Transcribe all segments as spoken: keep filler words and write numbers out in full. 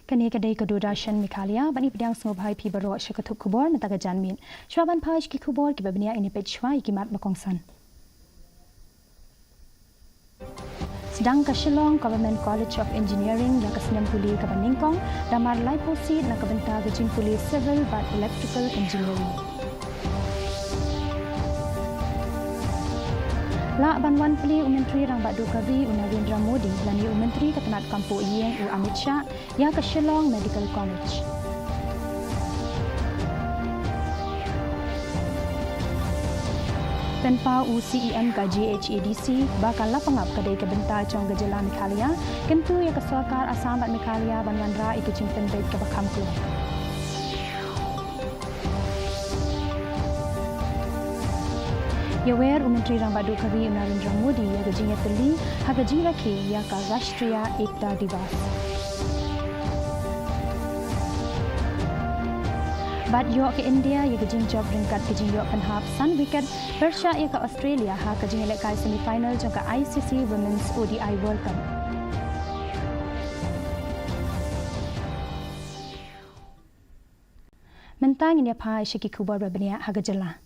Kane ka dei ka Doordarshan Meghalaya, bad ngi pdiang sngewbha ïa phi baroh sha ka thup khubor mynta ka janmiet. Shuwa ban phai sha ki khubor kiba bniah, ngin ïa peit shuwa ïa ki mat ba kongsan. Sdang ka Shillong Government College of Engineering ïa ka snem pule kaba nyngkong, da mar laiphew seat na ka bynta ka jingpule Civil bad Electrical Engineering. Lah ban wan plie u Myntri Rangbah Duh ka Ri u Narendra Modi lane u Myntri ka tnat kam poh ïing u Amit Shah ïa ka Shillong Medical College. Pynpaw u C E M ka G H A D C ba ka lapangap ka dei ka bynta jong ka jylla Meghalaya, kyntu ïa ka sorkar Assam bad Meghalaya ban wanrah ïa ka jingpynbeit kaba kham kloi. Ïawer u Myntri Rangbah Duh ka Ri u Narendra Modi ïa ka jingïatylli ha ka jingrakhe ïa ka Rashtriya Ekta Diwas. Bad ïoh ka India ïa ka jingjop ryngkat ka jingïoh pynhap san wicket pyrshah ïa ka Australia ha ka jingïalehkai semi final jong ka I C C Women's O D I World Cup. Mynta ngin ïa phai sha ki khubor ba bniah ha ka jylla.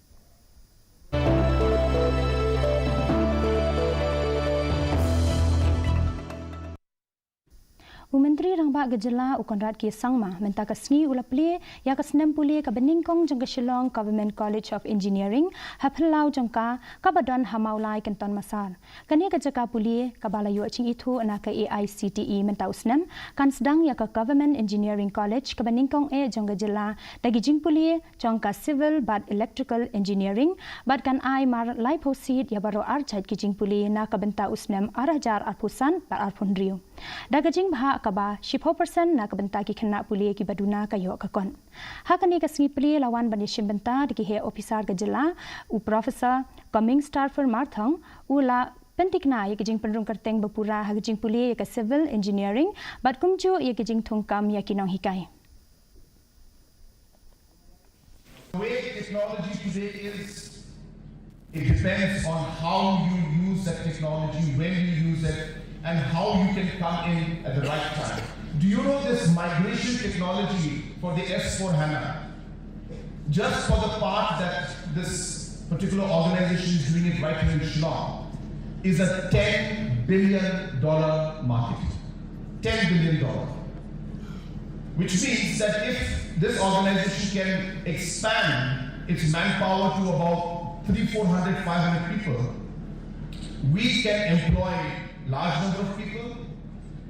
U Myntri Rangbah ka jylla u Conrad K Sangma mynta ka sngi u la plie ïa ka snem pule kaba nyngkong jong ka Shillong Government College of Engineering ha phyllaw jong ka, kaba don ha Mawlai Kynton Massar. Kane ka jaka pule kaba la ïoh jingithuh na ka A I C T E mynta u snem, kan sdang ïa ka Government Engineering College kaba nyngkong eh jong ka jylla da ki jingpule jong ka Civil bad Electrical Engineering, bad kan ai mar laiphew seat ïa baroh arjait ki jingpule na ka bynta u snem ar hajar arphew san bad arphew hynriew. Da ka jingbha kaba shiphew percent na ka bynta ki khynnah pule kiba duna ka ïoh ka kot. Ha kane ka sngi plie la wan ban ïashim bynta da ki heh ophisar ka jylla, u Professor Coming Starfer Marthong u la pynthikna ïa ka jingpynrung kyrteng ba pura ha ka jingpule ïa ka Civil Engineering bad kumjuh ïa ka jingthung kam ïa ki nonghikai. The way technology today is, it depends on how you use that technology, when you use it, and how you can come in at the right time. Do you know this migration technology for the S four HANA? Just for the part that this particular organization is doing it right here in Shillong, is a ten billion dollar market. Ten billion dollar. Which means that if this organization can expand its manpower to about three, four hundred, five hundred people, we can employ large number of people,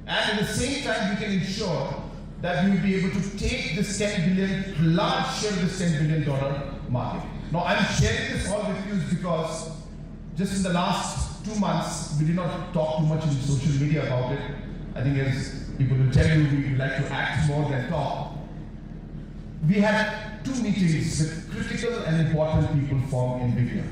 and at the same time, we can ensure that we will be able to take this ten billion, large share of this ten billion dollar market. Now, I'm sharing this all with you because just in the last two months, we did not talk too much in social media about it. I think as people will tell you, we like to act more than talk. We had two meetings with critical and important people from NVIDIA.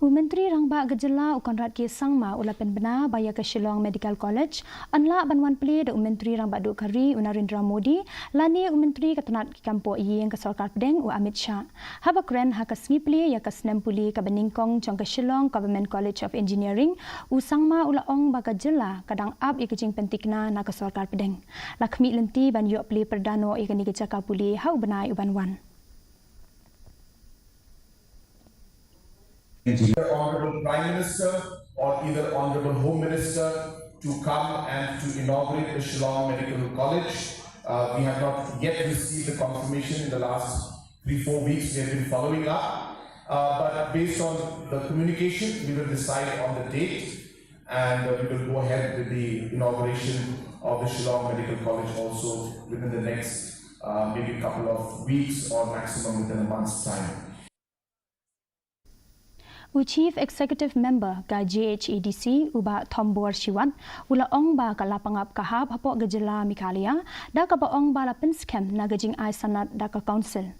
U Myntri Rangbah ka jylla u Conrad K Sangma u la pynbna ba ïa ka Shillong Medical College yn lah ban wan plie da u Myntri Rangbah Duh ka Ri u Narendra Modi lane u Myntri ka tnat ki kam poh ïing ka sorkar pdeng u Amit Shah. Haba kren ha ka sngi plie ïa ka snem pule kaba nyngkong jong ka Shillong Government College of Engineering, u Sangma u la ong ba ka jylla ka dang ap ïa ka jingpynthikna na ka sorkar pdeng. La khmih lynti ban ïoh plie pyrda noh ïa kane ka jaka pule ha u bnai u ban wan. Either Honorable Prime Minister or either Honorable Home Minister to come and to inaugurate the Shillong Medical College. Uh, we have not yet received the confirmation in the last three, four weeks. We have been following up. Uh, but based on the communication, we will decide on the date and uh, we will go ahead with the inauguration of the Shillong Medical College also within the next uh, maybe couple of weeks or maximum within a month's time. U Chief Executive Member ka G H A D C, u Bah Thombor Shiwat, u la ong ba ka lapangap ka hap hapoh ka jylla Meghalaya, da kaba ong ba la pynskhem na ka jingai sanad da ka Council.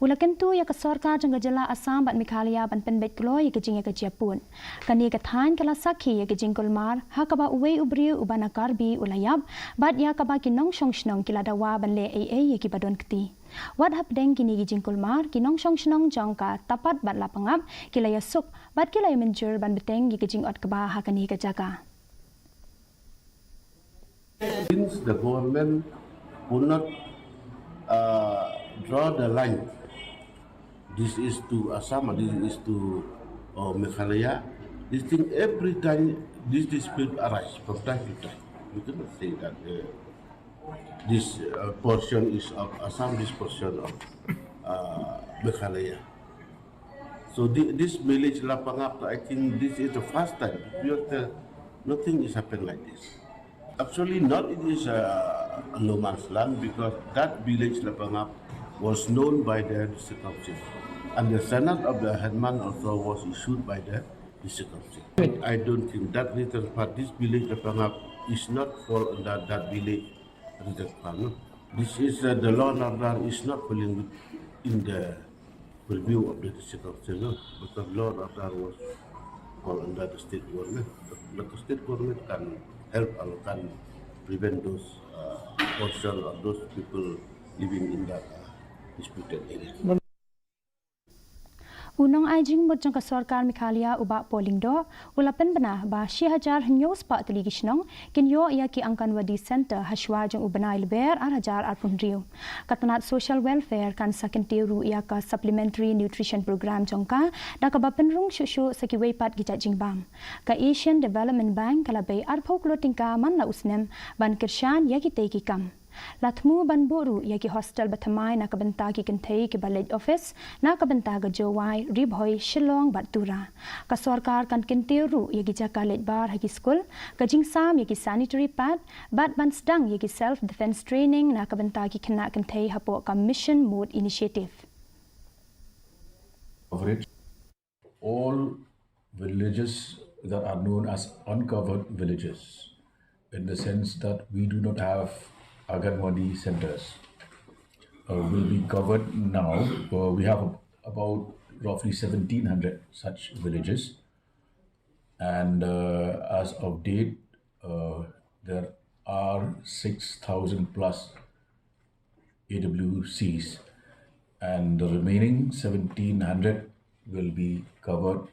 U la kyntu ïa ka sorkar jong ka jylla Assam bad Meghalaya ban pynbeit kloi ïa ka jingïakajia pud. Kane ka thaiñ ka la sakhi ïa ka jingkulmar ha kaba uwei u briew uba na Karbi u la ïap, bad ïa kaba ki nongshong shnong ki la dawa ban leh ei ei ïa kiba don kti. Wat hapdeng kine ki jingkulmar, ki nongshong shnong jong ka Tapat bad Lapangap ki la ïasuk bad ki la ïamynjur ban bteng ïa ka jingot kba ha kane ka jaka. In The government will not uh, draw the line. This is to Assam, this is to uh, Meghalaya. This thing, every time this dispute arise from time to time. You cannot say that uh, this uh, portion is of Assam, this portion of uh, Meghalaya. So thi- this village Lapangap, I think this is the first time because uh, nothing is happened like this. Actually, not it is a, a no man's land because that village Lapangap was known by the district council, and the sanad of the headman also was issued by the district council. I don't think that little part, this village Lapangap is not fall under that village little part. No? This is uh, the law and order is not falling in the purview of the district council, no? Because law and order was fall under the state government. But the state government can help or can prevent those uh, portion or those people living in that uh, disputed area. U nongai jingmut jong ka sorkar Meghalaya u Bah Paul Lyngdoh u la pynbna ba shi hajar hynñiew spah tylli ki shnong kin ïoh ïa ki Anganwadi Centre hashwa jong u bnai Lber ar hajar arphew hynriew. Ka tnat Social Welfare kan sa kyntiew ruh ïa ka Supplementary Nutrition Programme jong ka da kaba pynrung shuh shuh sa kiwei pat ki jait jingbam. Ka Asian Development Bank ka la bei arphew klur tyngka man la u snem ban kyrshan ïa kitei ki kam. La thmu ban buh ruh ïa ki hostel bathymmai na ka bynta ki kynthei kiba leit office na ka bynta ka Jowai, Ri Bhoi, Shillong bad Tura. Ka sorkar kan kyntiew ruh ïa ki jaka leit bar ha ki skul, ka jingsam ïa ki sanitary pad bad ban sdang ïa ki self defence training na ka bynta ki khynnah kynthei hapoh ka Mission Mode Initiative. Coverage. All villages that are known as uncovered villages, in the sense that we do not have Anganwadi centers, uh, will be covered now. Uh, we have about roughly seventeen hundred such villages, and uh, as of date, uh, there are six thousand plus A W Cs, and the remaining seventeen hundred will be covered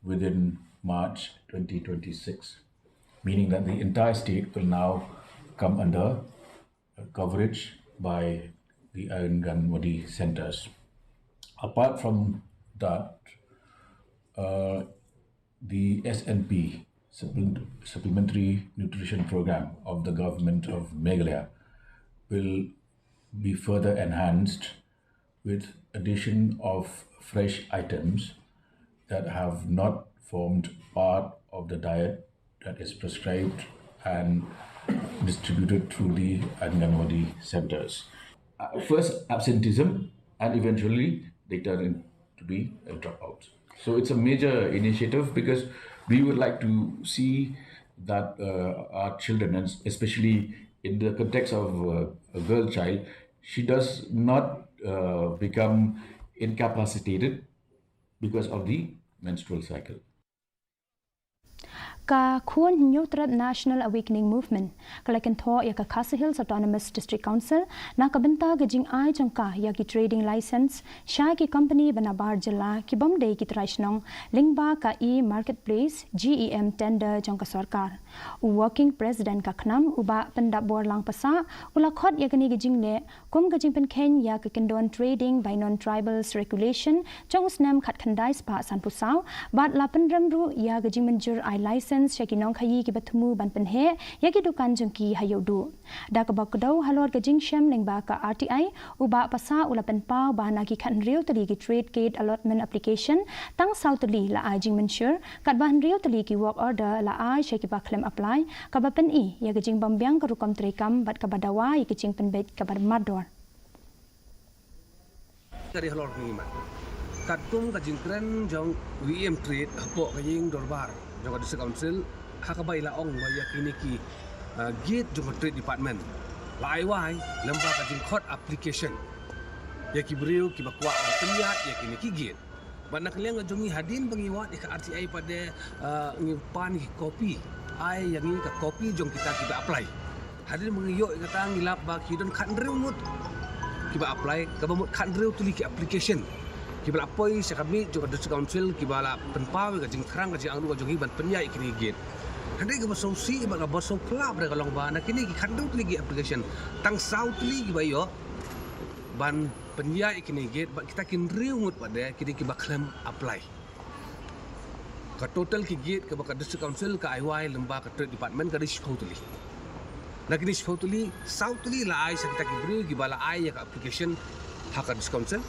within March twenty twenty-six, meaning that the entire state will now come under coverage by the Anganwadi centers. Apart from that, uh, the S N P, Supplement- Supplementary Nutrition Program of the Government of Meghalaya, will be further enhanced with addition of fresh items that have not formed part of the diet that is prescribed and distributed through the Anganwadi centers. Uh, first, absenteeism, and eventually they turn into be a dropout. So it's a major initiative because we would like to see that uh, our children, and especially in the context of uh, a girl child, she does not uh, become incapacitated because of the menstrual cycle. Ka Khun Hynñiewtrep National Awakening Movement ka la kynthoh ïa ka Khasi Hills Autonomous District Council na ka bynta ka jingai jong ka ïa ki trading license sha ki company ba nabar jylla ki bym dei ki trai shnong lyngba ka e-marketplace, G E M tender jong ka sorkar. U Working President ka KHNAM u Bah Pyndapborlang Passah u la khot ïa kane ka jingleh kum ka jingpynkheiñ ïa ka kyndon trading by non-tribals regulation jong u snem khatkhyndai spah sanphew saw bad la pynrem ruh ïa ka jingmynjur ai license sha ki nongkhaïi kiba thmu ban pynheh ïa ki dukan jong ki ha Ïewduh. Da kaba kdew halor ka jingshem lyngba ka R T I, u Bah Passah u la pynpaw ba na ki khathynriew tylli ki Trade Gate Allotment Application, tang saw tylli la ai jingmynshur, katba hynriew tylli ki work order la ai sha kiba khlem apply, kaba pyni ïa ka jingbymbiang ka rukom treikam bad kaba dawa ïa ka jingpynbeit kaba mardor. Ka dei halor kane ka mat. Katkum ka jingkren jong u E M Trade hapoh ka ïing dorbar jong ka District Council, ha kaba i la ong ba ïa kine ki, ah, gate jong ka Trade Department la ai wai lyngba ka jingkhot application ïa ki briew kiba kwah ban pynïaid ïa kine ki gate. Bad na ka liang ka jong ngi, hadien ba ngi wad ïa ka R T I pat de, ah, ngi pan ïa ki copy, ai ïa ngi ka copy jong kita kiba apply. Hadien ba ngi ïoh ïa kata, ngi lap ba ki don khathynriew ngut kiba apply, kaba mut khathynriew tylli ki application kiba la poi sha ka miej jong ka District Council, kiba la pynpaw ïa ka jingthrang, ka jingangnud ka jong ngi ban pynïaid ïa kine ki gate. Hynrei kaba sngewsih bad kaba sngewphylla pat ka long ba na kine ki khathynriew tylli ki application, tang saw tylli kiba ïoh ban pynïaid ïa kine ki gate, bad kita ki hynriew ngut pat de kine kiba khlem apply. Ka total ki gate kaba ka District Council ka ai wai lyngba ka Trade Department ka dei shiphew tylli. Na kine shiphew tylli, saw tylli la ai sha kita ki briew kiba la ai ïa ka application ha ka District Council.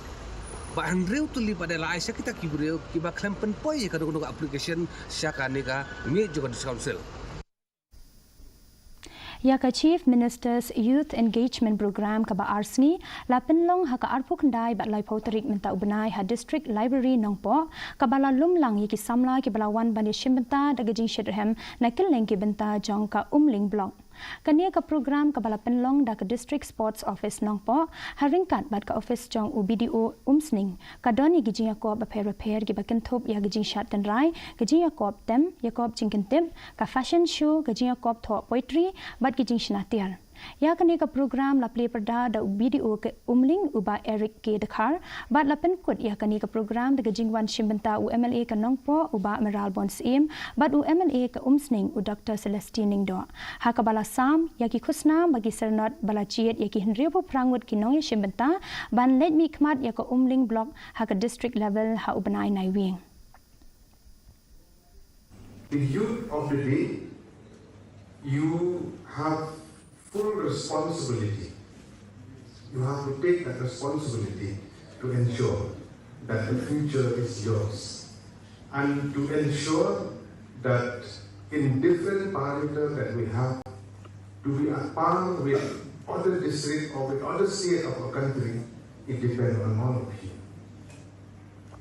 Bad hynriew tylli pat de la ai sha kita ki briew kiba khlem pynpoi ïa kano kano ka application sha kane ka miej jong ka District Council. Ïa ka Chief Minister's Youth Engagement Programme kaba ar sngi la pynlong ha ka arphew khyndai bad laiphew tarik mynta u bnai ha District Library Nongpoh, kaba la lum lang ïa ki samla kiba la wan ban ïashim bynta da ka jingshitrhem na kylleng ki bynta jong ka Umling Block. Kane ka program kaba la pynlong da ka District Sports Office Nongpoh ha ryngkat bad ka office jong u B D O Umsning, ka don ïa ki jingïakop bapher bapher kiba kynthup ïa ka jingshad tynrai, ka jingïakop tem, ïakop jingkyntip, ka fashion show, ka jingïakop thoh poetry bad ki jingshna tiar. Ïa kane ka program la plie pyrda da u B D O ka Umling, u Bah Eric K Dkhar, bad la pynkut ïa kane ka program da ka jingwan shim bynta u M L A ka Nongpoh, u Bah Mayralborn Syiem, bad u M L A ka Umsning, u Doctor Celestine Lyngdoh, ha kaba la sam ïa ki khusnam bad ki syrnod ba la jied ïa ki hynriewphew phra ngut ki nongïashim bynta ban leit mihkhmat ïa ka Umling Block ha ka district level ha u bnai Naiwieng. The youth of the day, you have full responsibility. You have to take that responsibility to ensure that the future is yours and to ensure that in different parameters that we have, to be at par with other districts or with other states of our country, it depends on all of you.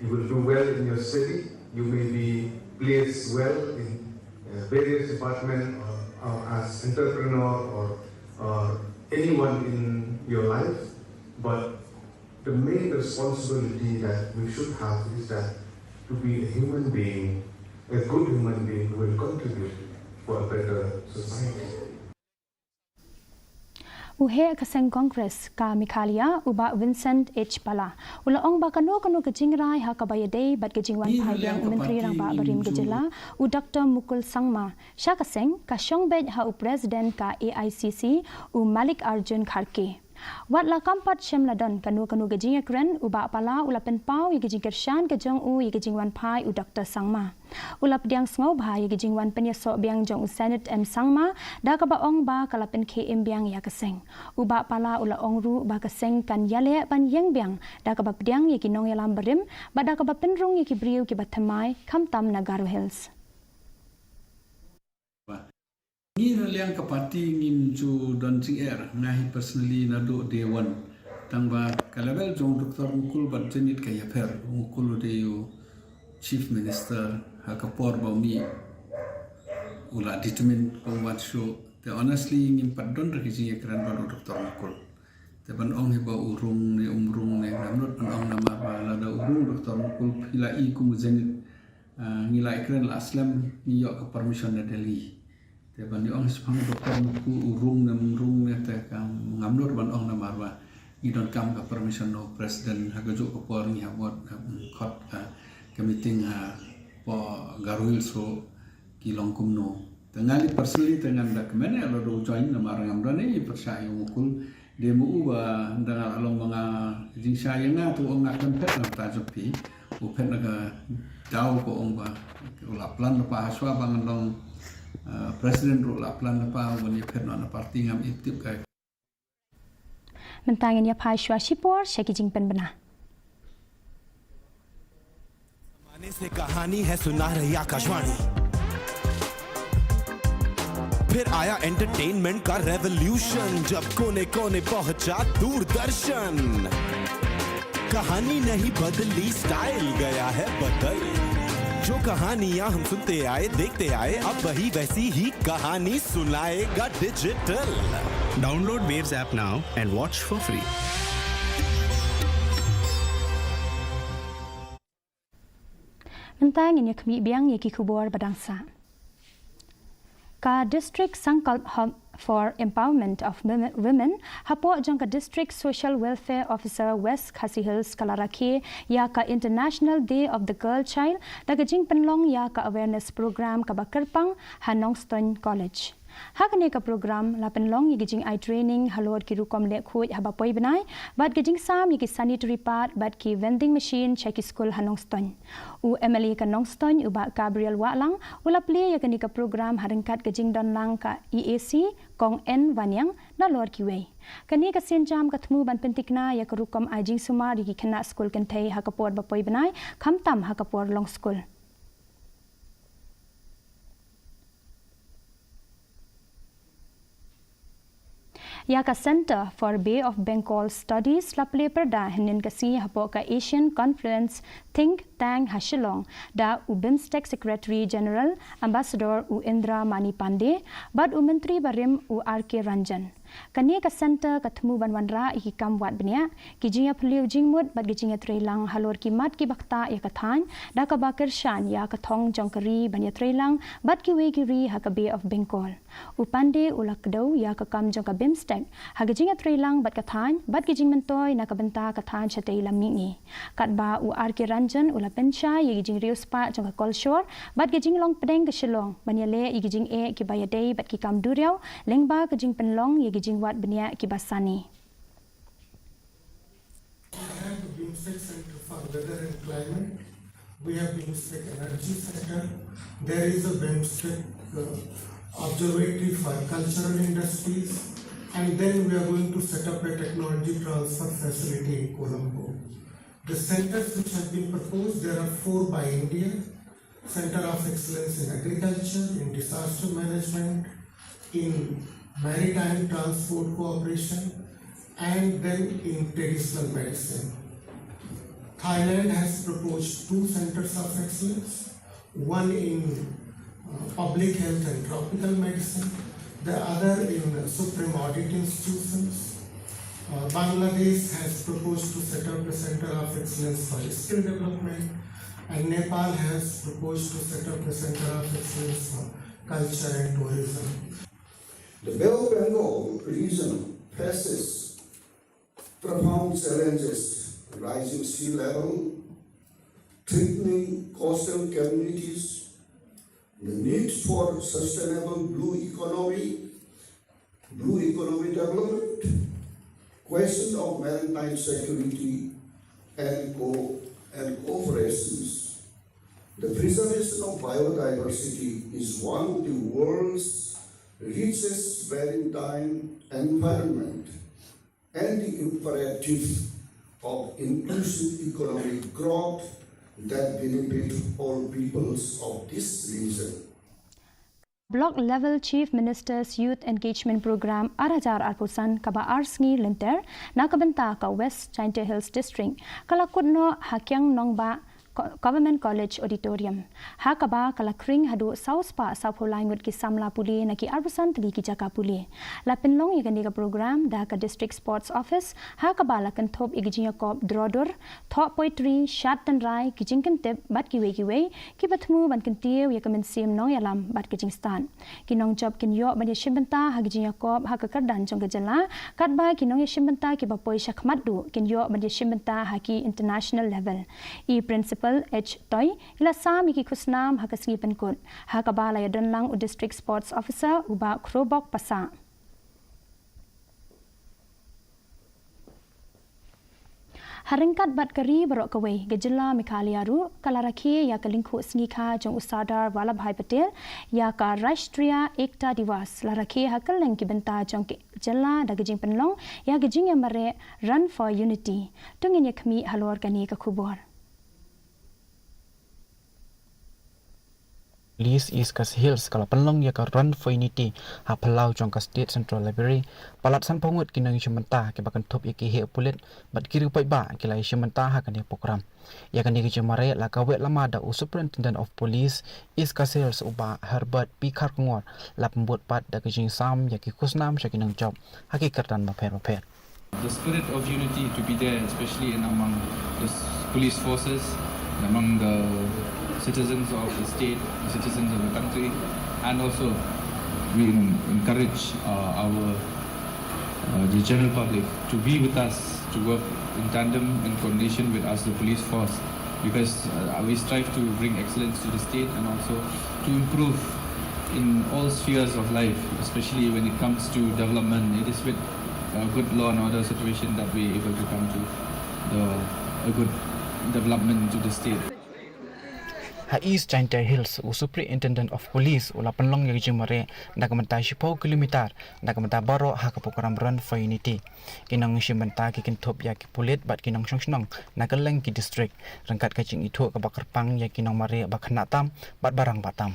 You will do well in your study. You may be placed well in uh, various departments or, or as entrepreneur or, or anyone in your life. But the main responsibility that we should have is that to be a human being, a good human being who will contribute for a better society. U heh ka seng Congress ka Meghalaya, u Bah Vincent H Pala, u la ong ba kano kano ka jingrai ha kaba ïadei bad ka jingwan phai biang u Myntri Rangbah barim ka jylla, u Doctor Mukul Sangma, sha ka seng, ka shong beit ha u President ka A I C C, u Mallikarjun Kharge. Wat la kam pat shem la don kano kano ka jingïakren, u Bah Pala u la pynpaw ïa ka jingkyrshan ka jong u ïa ka jingwan phai u Doctor Sangma. U la pdiang sngewbha ïa ka jingwan pynïasoh biang jong u Senate M Sangma, da kaba ong ba ka la pynkhie im biang ïa ka seng. U Bah Pala u la ong ruh ba ka seng kan ïaleh ban ïeng biang, da kaba pdiang ïa ki nongïalam barim, bad da kaba pynrung ïa ki briew kiba thymmai, khamtam na Garo Hills. Ngi na liang ka party ngim ju don jingeh, nga hi personally naduh day one. Tang ba ka level jong Doctor Mukul bad Janet ka ïapher. Mukul u dei u Chief Minister ha ka por ba u mih u la determine ba un wan shuh. Te honestly ngim pat don re ki jingïakren bad u Doctor Mukul. Te ban ong hi ba u rung ne um rung ne ngam nud ban ong namar ba lada u rung Doctor Mukul phi la i kum u Janet. Ngi la ïakren la slem ngi ïoh ka permission na Delhi. Te ban ïoh ong shaphang Doctor Mukul u rung ne um rung ne te kam ngam nud ban ong namar ba ngi donkam ka permission na u president ha kajuh ka por ngi hap khot ka meeting hapoh Garo Hills ruh ki long kumno. Te nga personally te ngan da kmen ïa lada u join namar ngam don ei pyrshah ïa u Mukul. Dei ma u ba ynda nga la long ba nga jingshai ïa nga te u ong nga khlem phet na ka bynta jong phi. U phet na ka daw ba u ong ba u la plan lypa hashwa ba ngan long president ruh u la plan lypa u ban ïa phet noh na party ngam i tip ka. Mynta ngin ïa phai shuwa shipor sha ki jingpynbna. जमाने से कहानी है सुना रही आकाशवाणी। फिर आया एंटरटेनमेंट का रेवोल्यूशन, जब कोने कोने पहुंचा दूरदर्शन। कहानी नहीं बदली, स्टाइल गया है बदल। जो कहानियां हम सुनते आए, देखते आए, अब वही वैसी ही कहानी सुनाएगा digital. Download Waves app now and watch for free. Mynta ngin ïa khmih biang ïa ki khubor ba dang sah. Ka District Sankalp Home for Empowerment of Women, Women, hapoh jong ka District Social Welfare Officer West Khasi Hills ka la rakhe ïa ka International Day of the Girl Child da ka jingpynlong ïa ka awareness program kaba kyrpang ha Nongstoiñ College. Ha kane ka program la pynlong ïa ki jingai training halor ki rukom leh khuid haba poi bnai bad ka jingsam ïa ki sanitary pad bad ki vending machine sha ki skul ha Nongstoiñ. U M L A ka Nongstoiñ u Bah Gabriel Wahlang u la plie ïa kane ka program ha ryngkat ka jingdon lang ka E A C Kong N Waniang nalor kiwei. Kane ka sienjam ka thmu ban pyntikna ïa ka rukom ai jingsumar ïa ki khynnah skul kynthei ha ka por ba poi bnai khamtam ha ka por long skul. Ïa ka Centre for Bay of Bengal Studies la plie pyrda hynnin ka sngi hapoh ka Asian Confluence Think Tank ha Shillong da u BIMSTEC Secretary General Ambassador u Indra Mani Pandey bad u Myntri barim u R K Ranjan. Kane ka centre ka thmu ban wanrah ïa ki kam wad bniah, ki jingïaphylliew jingmut bad ki jingïatreilang halor ki mat kiba ktah ïa ka thaiñ da kaba kyrshan ïa ka thong jong ka ri ban ïatreilang bad kiwei ki ri ha ka Bay of Bengal. U Pandey u la kdew ïa ka kam jong ka BIMSTEC ha ka jingïatreilang bad ka thaiñ bad ki jingmyntoi na ka bynta ka thaiñ shatei lam mihngi. Katba u R K Ranjan u la pynshai ïa ki jingriewspah jong ka kolshor bad ki jinglong pdeng ka Shillong ban ïaleh ïa ki jingeh kiba ïadei bad ki kam duriaw lyngba ka jingpynlong ïa ki jingwad bniah kiba sani. We have the BIMSTEC Center for Weather and Climate. We have BIMSTEC Energy Center. There is a BIMSTEC uh, Observatory for Cultural Industries. And then we are going to set up a technology transfer facility in Colombo. The centers which have been proposed, there are four by India. Center of Excellence in Agriculture, in Disaster Management, in Maritime Transport Cooperation, and then in Traditional Medicine. Thailand has proposed two centers of excellence, one in uh, public health and tropical medicine, the other in supreme audit institutions. Uh, Bangladesh has proposed to set up a center of excellence for skill development, and Nepal has proposed to set up a center of excellence for culture and tourism. The Bay of Bengal region faces profound challenges: rising sea level, threatening coastal communities, the need for sustainable blue economy, blue economy development, question of maritime security and co and cooperations. The preservation of biodiversity is one of the world's richest maritime environment and the imperative of inclusive economic growth that benefit all peoples of this region. Block Level Chief Minister's Youth Engagement Program ar hajar arphew san kaba ar sngi lynter na ka bynta ka West Jaintia Hills District ka la kut noh ha Kiang Nangbah Government College Auditorium. Ha kaba ka la khring haduh saw spah saw phew lai ngut ki samla pule na ki arphew san tylli ki jaka pule. La pynlong ïa kane ka program da ka District Sports Office ha kaba la kynthup ïa ki jingïakop draw dur, thoh poetry, shad tynrai, ki jingkyntip bad kiwei kiwei kiba thmu ban kyntiew ïa ka mynsiem nongïalam bad ka jingstad. Ki nongjop kin ïoh ban ïashim bynta ha ki jingïakop ha ka kyrdan jong ka jylla, katba ki nongïashim bynta kiba poi shakhmat duh kin ïoh ban ïashim bynta ha ki international level. I Principal H Toi i la sam ïa ki khusnam ha ka sngi pynkut, ha kaba la ïadon lang u District Sports Officer u Bah Khrobok Passah. Ha ryngkat bad ka ri baroh kawei, ka jylla Meghalaya ruh ka la rakhe ïa ka lyngkhuh sngikha jong u Sardar Vallabhbhai Patel ïa ka Rashtriya Ekta Diwas. La rakhe ha kylleng ki bynta jong ka jylla da ka jingpynlong ïa ka jingïamareh Run for Unity. To ngin ïa khmih halor kane ka khubor. Police East Khasi Hills ka la pynlong ïa ka Run for Unity ha phyllaw jong ka State Central Library. Palat sanphew ngut ki nongïashim bynta kiba kynthup ïa ki heh pulit bad ki riew paidbah ki la ïashim bynta ha kane ka program. Ïa kane ka jingmareh la kaweh lama da u Superintendent of Police East Khasi Hills u Bah Herbert P Kharkongor. La pynbud pat da ka jingsam ïa ki khusnam sha ki nongjop ha ki kyrdan bapher bapher. The spirit of unity to be there, especially in among the s- police forces, among the citizens of the state, the citizens of the country, and also We en- encourage uh, our uh, the general public to be with us, to work in tandem, in coordination with us, the police force, because uh, we strive to bring excellence to the state and also to improve in all spheres of life, especially when it comes to development. It is with a good law and order situation that we are able to come to the, a good development to the state. Ha East Jaintia Hills, u Superintendent of Police u la pynlong ïa ki jingmareh na ka bynta shiphew kilometer na ka bynta baroh ha ka program Run for Unity. Ki nongshim bynta ki kynthup ïa ki pulit bad ki nongshong shnong na kylleng ki district ryngkat ka jingithuh kaba kyrpang ïa ki nongmareh ba khynnah tam bad ba rangbah tam.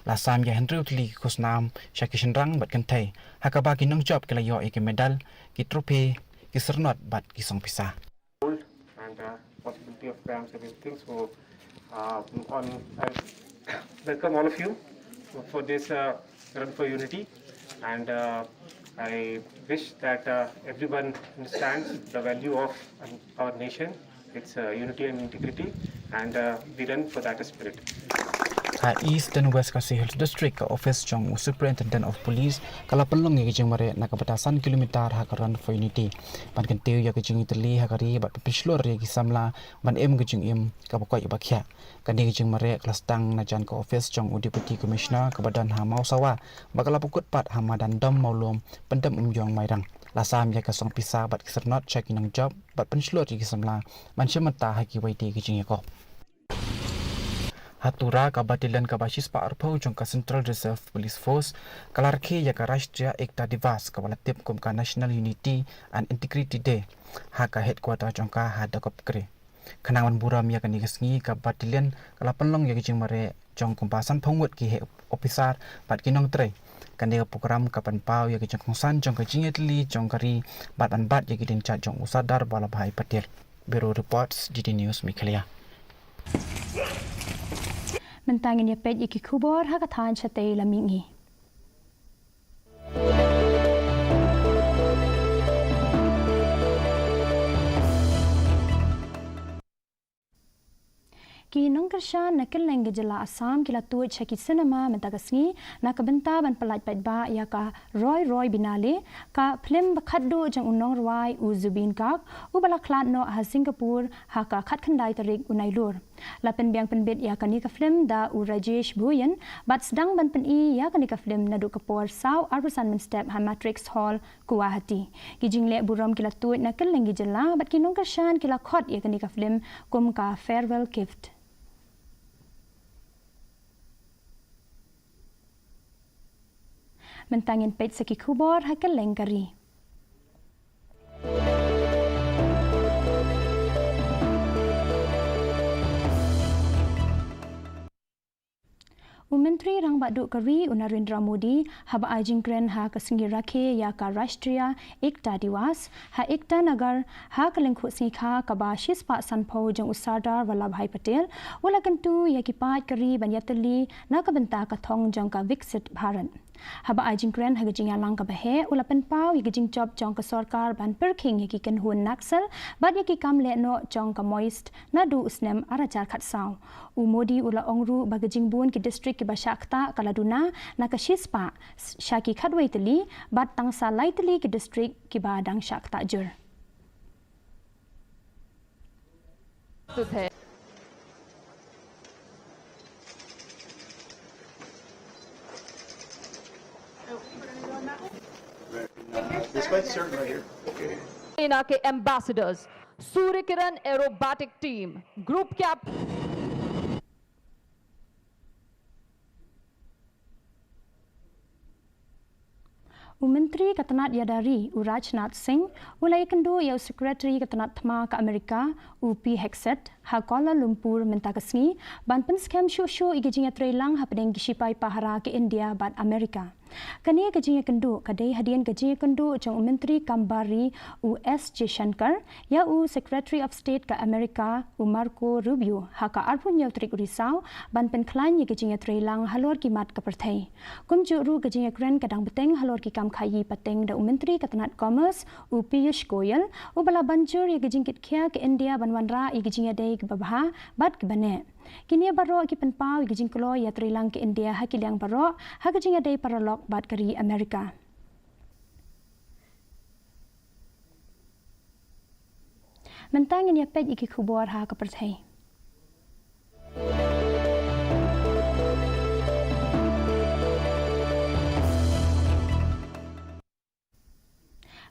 La sam ïa hynriew tylli ki khusnam sha ki shynrang bad kynthei, ha kaba ki nongjop ki la ïoh ïa ki medal, ki trophy, ki syrnod bad ki song pisa. And uh, possibility of crime, so these things. So uh, on, I welcome all of you for this uh, Run for Unity, and uh, I wish that uh, everyone understands the value of um, our nation, its uh, unity and integrity, and uh, we run for that spirit. Ha Eastern West Khasi Hills District, ka office jong u Superintendent of Police ka la pynlong ïa ki jingmareh na ka bynta san kilometer ha ka Run for Unity. Ban kyntiew ïa ka jingïatylli ha ka ri bad pynshlur ïa ki samla ban im ka jingim kaba koit ba khiah. Kane ka jingmareh ka la sdang na jan ka office jong u Deputy Commissioner kaba don ha Mawsawa, ba ka la pynkut pat ha madan Dom Mawlum, Pyndem Umïong, Mairang. La sam ïa ka song pisa bad ki syrnod sha ki nongjop bad pynshlur ïa ki samla ban shim bynta ha kiwei de ki jingïakop. Ha Tura, ka battalion kaba shispah arphew jong ka Central Reserve Police Force ka la rakhe ïa ka Rashtriya Ekta Diwas kaba la tip kum ka National Unity and Integrity Day ha ka headquarter jong ka ha Dakopkre. Khnang ban burom ïa kane ka sngi, ka battalion ka la pynlong ïa ka jingmareh jong kumba sanphew ngut ki heh officer bad ki nongtrei. Kane ka program ka pynpaw ïa ka jingkongsan jong ka jingïatylli jong ka ri bad ban bat ïa ki dienjat jong u Sardar Vallabhbhai Patel. Bureau Reports, G D News Meghalaya. Mynta ngin ïa peit ïa ki khubor ha ka thaiñ shatei la mihngi. Ki nongkyrshan na kylleng ka jylla Assam ki la tuid sha ki cinema mynta ka sngi na ka bynta ban pyllait paidbah ïa ka Roy Roy Binale, ka phlim ba khatduh jong u nongrwai u Zubeen Garg, uba la khlad noh ha Singapore ha ka khatkhyndai tarik u Nailur. La pynbiang pynbit ïa kane ka phlim da u Rajesh Bhuyan bad sdang ban pyni ïa kane ka phlim naduh ka por saw arphew san mynstep ha Matrix Hall, Guwahati. Ki jingleh burom ki la tuid na kylleng ki jylla bad ki nongkyrshan ki la khot ïa kane ka phlim kum ka farewell gift. Mynta ngin peit sa ki khubor ha kylleng ka ri. U Myntri Rangbah Duh ka ri u Narendra Modi haba ai jingkren ha ka sngi rakhe ïa ka Rashtriya Ekta Diwas ha Ekta Nagar ha ka lyngkhuh sngi kha kaba shispah sanphew jong u Sardar Vallabhbhai Patel, u la kyntu ïa ki paid ka ri ban ïatylli na ka bynta ka thong jong ka Viksit Bharat. Haba ai jingkren ha ka jingïalang kaba heh, u la pynpaw ïa ka jingjop jong ka sorkar ban pyrkhing ïa ki kynhun Naxal bad ïa ki kam lehnoh jong ka Maoist naduh u snem ar hajar khatsaw. U Modi u la ong ruh ba ka jingbun ki district kiba shah ktah ka la duna na ka shispah sha ki khatwei tylli bad tang sa lai tylli ki district kiba dang shah ktah jur. सेना के ambassadors, Surya Kiran aerobatic team, group captain. U Myntri ka tnat ïada ri u Rajnath Singh u la ïakynduh ïa u Secretary ka tnat thma ka Amerika u Pete Hegseth ha Kuala Lumpur mynta ka sngi ban pynskhem shuh shuh ïa ki jingïatreilang hapdeng ki shipai pahara ka India bad Amerika. Kane ka jingïakynduh ka dei hadien ka jingïakynduh jong u Myntri Kam Bar Ri u S Jaishankar ïa u Secretary of State ka Amerika u Marco Rubio ha ka arphew hynñiew tarik u Risaw ban pynkhlaiñ ïa ka jingïatreilang halor ki mat ka pyrthei. Kumjuh ruh ka jingïakren ka dang bteng halor ki kam khaïi pateng da u Myntri ka tnat Commerce u Piyush Goyal uba la ban jur ïa ka jingkitkhia ka India ban wanrah ïa ka jingïadei kaba bha bad kaba neh. Kine baroh ki pynpaw ïa ka jingkloi ïatreilang ka India ha ki liang baroh, ha ka jingïadei paralok bad ka ri Amerika. Mynta ngin ïa peit ïa ki khubor ha ka pyrthei.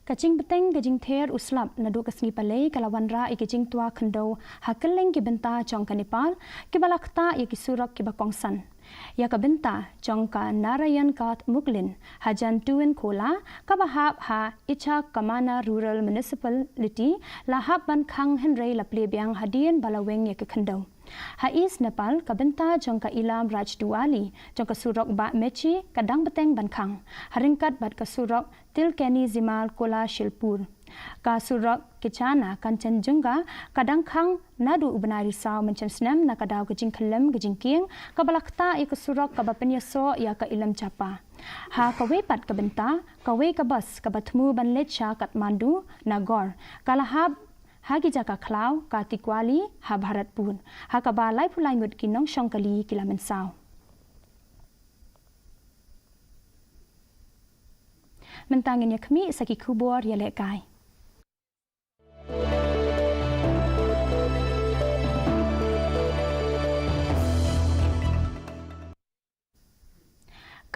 Ka jingbteng ka jingther u slap naduh ka sngi Palei ka la wanrah ïa ka jingtwa khyndew ha kylleng ki bynta jong ka Nepal, kiba la ktah ïa ki surok kiba kongsan. Ïa ka bynta jong ka Narayan Ghat Muklin, hajan Tuin Khola, kaba hap ha Ichha Kamana Rural Municipality, la hap ban khang hynrei la plie biang hadien ba la weng ïa ka khyndew. Ha East Nepal, ka bynta jong ka Ilam Rajduari, jong ka surok Bah Mechi, ka dang bteng ban khang, ha ryngkat bad ka surok Tilkeni Zimal Kola Shilpur. Ka surok Kichana Kanchenjunga, ka dang khang naduh u bnai Risaw mynshem snem na ka daw ka jingkhyllem ka jingkieng, kaba la ktah ïa ka surok kaba pynïasoh ïa ka Ilam Chapa. Ha kawei pat ka bynta, kawei ka bus kaba thmu ban leit sha Kathmandu na Gaur, ka la hap ha ki jaka khlaw ka Tikwali ha Bharatpur, ha kaba laiphew lai ngut ki nongshong kali ki la mynsaw. Mynta ngin ïa khmih sa ki khubor ïalehkai.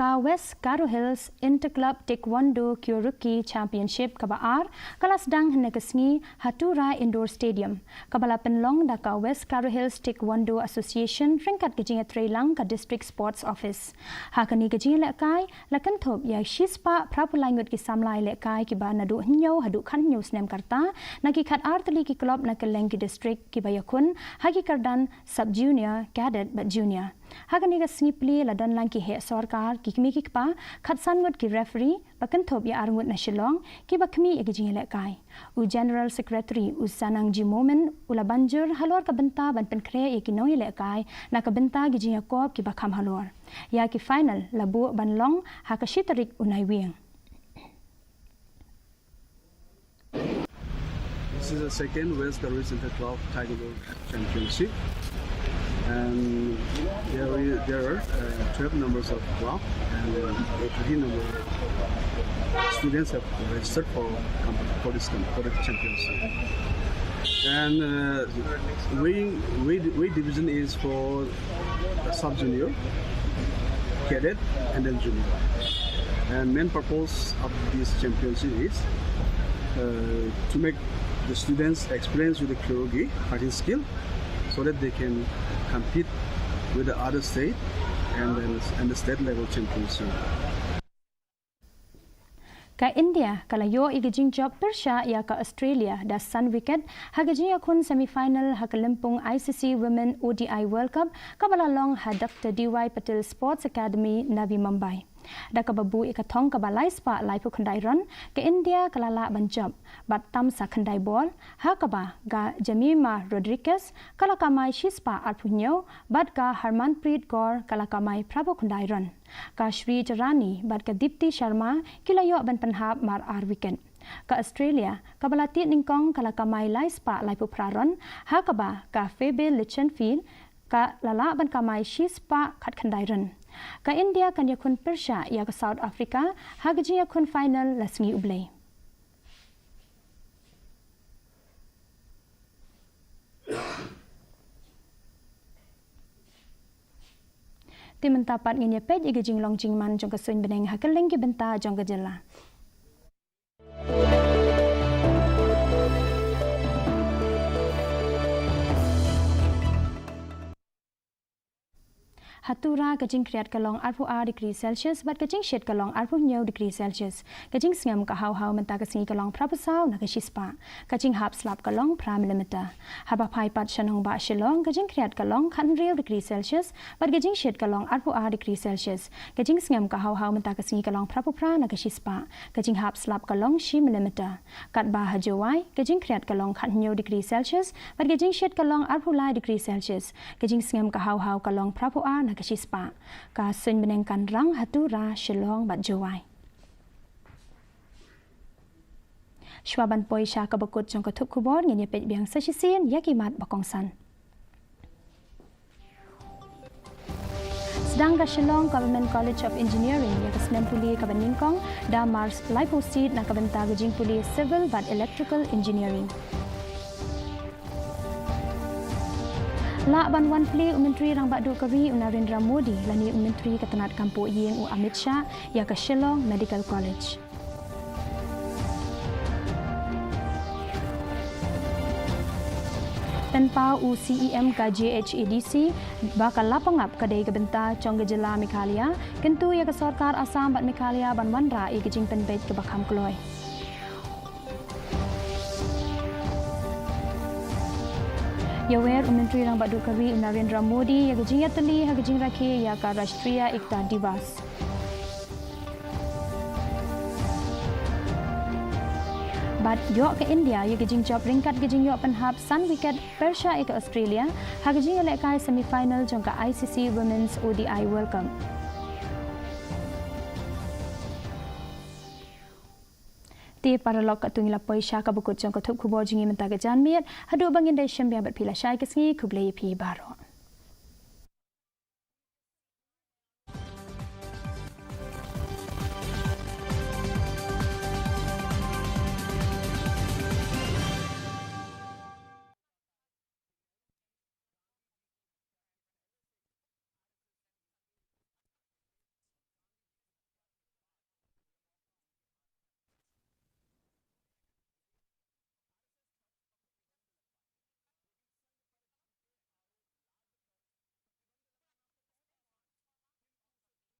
Ka West Garo Hills Inter-Club Taekwondo Kyorugi Championship kaba ar, ka la sdang hynne ka sngi ha Tura Indoor Stadium, kaba la pynlong da ka West Garo Hills Taekwondo Association ryngkat ka jingïatreilang ka District Sports Office. Ha kane ka jingïalehkai, la kynthup ïa shispah phraphew lai ngut ki samla ïalehkai kiba naduh hynñiew haduh khathynñiew snem ka rta, na ki khatar tylli ki club na kylleng ki district kiba ïakhun ha ki kyrdan sub-junior, cadet bad junior. Ha kane ka sngi plie la don lang ki heh sorkar, ki kmie ki kpa, khatsan ngut ki referee, ba kynthup ïa ar ngut na Shillong, kiba khmih ïa ki jingïalehkai. U General Secretary, u Sanang G Momin, u la ban jur halor ka bynta ban pynkhreh ïa ki nongïalehkai na ka bynta ki jingïakob kiba kham halor. Ïa ki final la buh ban long ha ka shi tarik u Naiwieng. This is the second West Garo Hills Inter-Club Taekwondo Championship. And there, we, there are uh, twelve numbers of club and uh, thirteen number students have registered for, com- for this com- for the championship. And uh, weighing weight, weight division is for sub junior, cadet, and then junior. And main purpose of this championship is uh, to make the students experience with the kyorugi fighting skill, so that they can compete with the other state and then and the state level championship. Ka India ka la ïoh ïa ka jingjop pyrshah ïa ka Australia da san wicket ha ka jingïakhun semi-final ha ka lympung I C C Women O D I World Cup, kaba la long ha Doctor D Y Patil Sports Academy, Navi Mumbai. Da kaba buh ïa ka thong kaba lai spah laiphew khyndai run, ka India ka la lah ban jop bad tam sa khyndai ball, ha kaba ka Jemimah Rodrigues ka la kamai shi spah arphew hynñiew bad ka Harmanpreet Kaur ka la kamai phraphew khyndai run. Ka Shree Charani bad ka Deepti Sharma ki la ïoh ban pynhap mar ar wicket. Ka Australia kaba la tied nyngkong ka la kamai lai spah laiphew phra run, ha kaba ka Phoebe Litchfield ka la lah ban kamai shi spah khatkhyndai run. Ka India kan ïakhun pyrshah ïa ka South Africa ha ka jingïakhun final la sngi U Blei. Te mynta pat ngin ïa peit ïa ka jinglong jingman jong ka suiñ bneng ha kylleng ki bynta jong ka jylla. Ha Tura ka jingkhriat ka long arphew ar degree Celsius bad ka jingshit ka long arphew hynñiew degree Celsius. Ka jingsngem ka haw haw mynta ka sngi ka long phraphew saw na ka shispah. Ka jinghap slap ka long phra millimeter. Haba phai pat sha nongbah Shillong, ka jingkhriat ka long khathynriew degree Celsius bad ka jingshit ka long arphew ar degree Celsius. Ka jingsngem ka haw haw mynta ka sngi ka long phraphew phra na ka shispah. Ka jinghap slap ka long shi millimeter. Katba ha Jowai, ka jingkhriat ka long khathynñiew degree Celsius bad ka jingshit ka long arphew lai degree Celsius. Ka jingsngem ka haw haw ka long phraphew ar na ka shispah. Ka suiñ bneng kan rang ha Tura, Shillong bad Jowai. Shuwa ban poi sha kaba kut jong ka thup khubor, ngin ïa peit biang sa shisien ïa ki mat ba kongsan. Ka Shillong Government College of Engineering ïa ka snem pule kaba nyngkong da mar laiphew seat na ka bynta ka jingpule Civil bad Electrical Engineering. Lah ban wan plie u Myntri Rangbah Duh ka ri u Narendra Modi lane u Myntri ka tnad kam poh ïing u Amit Shah ïa ka Shillong Medical College. Pynpaw u C E M ka J H A D C ba ka lapangap ka dei ka bynta jong ka jylla Meghalaya, kyntu ïa ka sorkar Assam bad Meghalaya ban wanrah ïa ka jingpynbeit kaba kham kloi. Ïawer u Myntri Rangbah Duh ka ri u Narendra Modi ïa ka jingïatylli ha ka jingrakhe ïa ka Rashtriya Ekta Diwas. Bad ïoh ka India ïa ka jingjop ryngkat ka jingïoh pynhap san wicket pyrshah ïa ka Australia ha ka jingïalehkai semi-final jong ka I C C Women's O D I World Cup. Te paralok, katto ngi la poi sha kaba kut jong ka thup khubor jong ngi mynta ka janmiet, haduh ba ngin da ïashem biang bad phi lashai ka sngi, khublei ïa phi baroh.